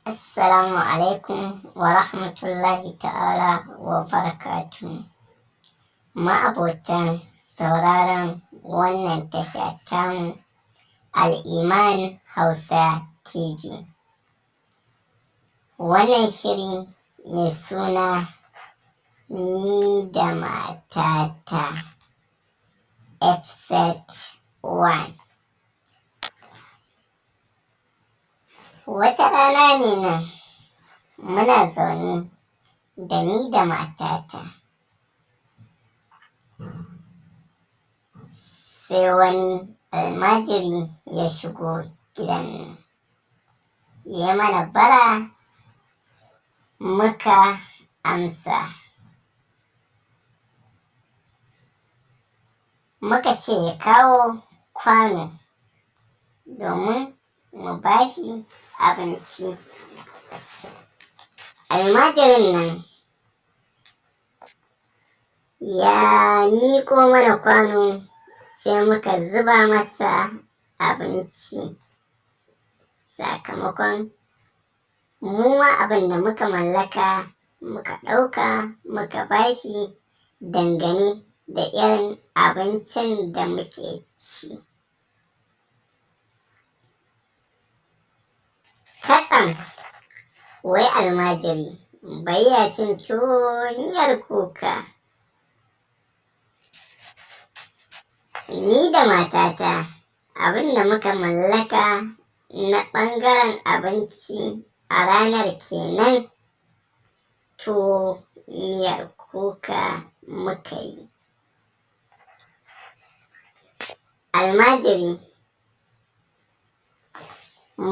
Assalamu alaikum wa rahmatullahi ta'ala wa barakatuhu. Ma'abotan sauraron wannan tasha tamu Al'iman Hausa TV. Wannan shiri mai suna Ni da Matata Episode 1. Wata rana ne nan muna zaune da ni da matata, sai wani almajiri ya shigo gidan nan, ya mana bara muka amsa. Muka ce ya kawo kwano domin mu bashi abinci. Almajirin nan ya miƙo mana kwano, sai muka zuba masa abinci. Sakamakon mu ma abin da muka mallaka muka ɗauka muka bashi dangane da irin abincin da muke ci. Katsam wai almajiri bai cin tuwo miyar kuka. Ni da matata abin da muka mallaka na ɓangaren abinci a ranar kenan tuwo miyar kuka muka yi. Almajiri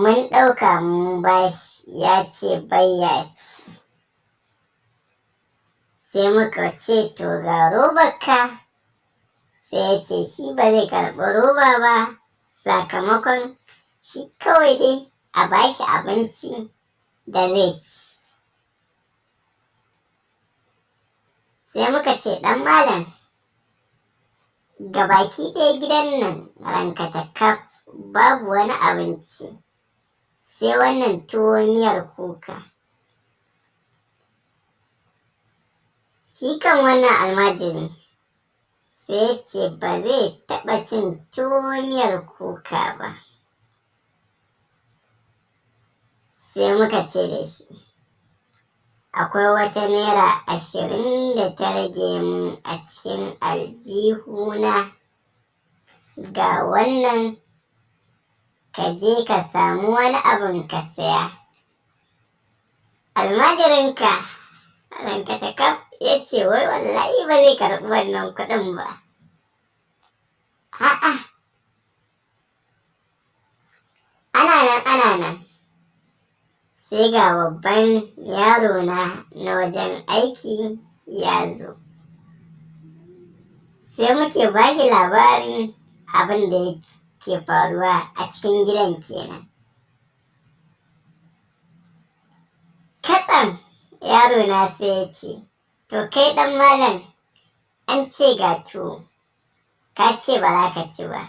mun ɗauka mun bashi ya ce bai ci. Sai muka ce to ga robarka, sai ya ce shi ba zai karɓi roba ba, sakamakon shi kawai dai a bashi abinci da zai ci. Sai muka ce ɗan malam, gabaki ɗaya gidan nan rankatakaf babu wani abinci sai wannan tuwo miyar kuka. Shi kan wannan almajiri sai ya ce ba zai taɓa cin tuwo miyar kuka ba. Sai muka ce da shi akwai wata naira 20 da ta rage mun a cikin aljihuna, ga wannan ka je ka samu wani abin ka saya. Almajirinka rankatakaf ya ce wai wallahi ba zai karɓi wannan kuɗin ba. A'a, ana nan ana nan sai ga babban yaro na na wajen aiki ya zo. Sai muke bashi labarin abin da yake faruwa a cikin gidan kenan. Katsam yaro na sai ya ce to kai ɗan malam, an ce ga tuwo, ka ce ba za ka ci ba.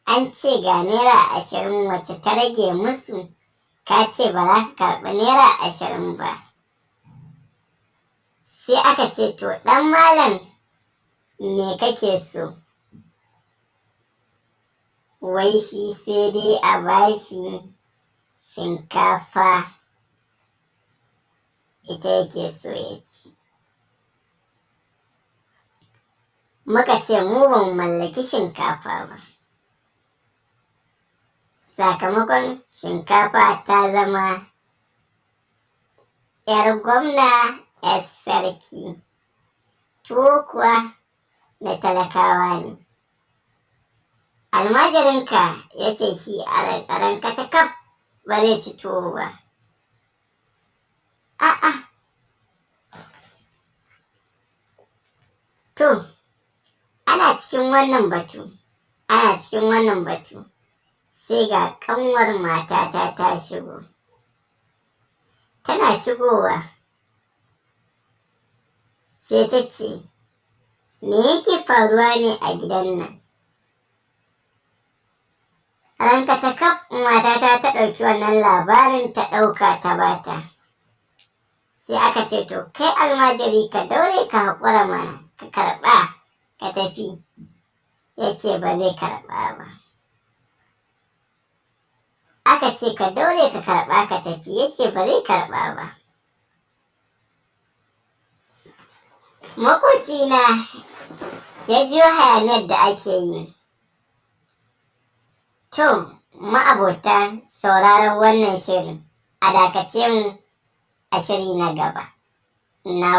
An ce ga naira 20 wacce ta rage musu, ka ce ba za ka karɓi naira 20 ba. Sai aka ce to ɗan malam me kake so? Wai shi sai dai a bashi shinkafa ita yake so ya ci. Muka ce mu ba mu mallaki shinkafa ba. Sakamakon shinkafa ta zama 'yar gwamna 'yar sarki, tuwo kuwa na talakawa ne. Almajirinka ya ce shi a rankatakaf ba zai ci tuwo ba. A'a. To, ana cikin wannan batu, ana cikin wannan batu, sai ga ƙanwar matata ta shigo. Tana shigowa sai ta ce, me yake faruwa ne a gidan nan? Ranka ta kaf matata ta ɗauki wannan labarin ta ɗauka ta bata. Sai aka ce, to kai almajiri, ka daure ka haƙura mana, ka karɓa ka tafi. Ya ce ba zai karɓa ba. Aka ce ka daure ka karɓa ka tafi, ya ce ba zai karɓa ba. Makocina ya jiyo hayaniyar da ake yi. To, ma'abota sauraron wannan shiri, a dakace mu a shiri na gaba. Na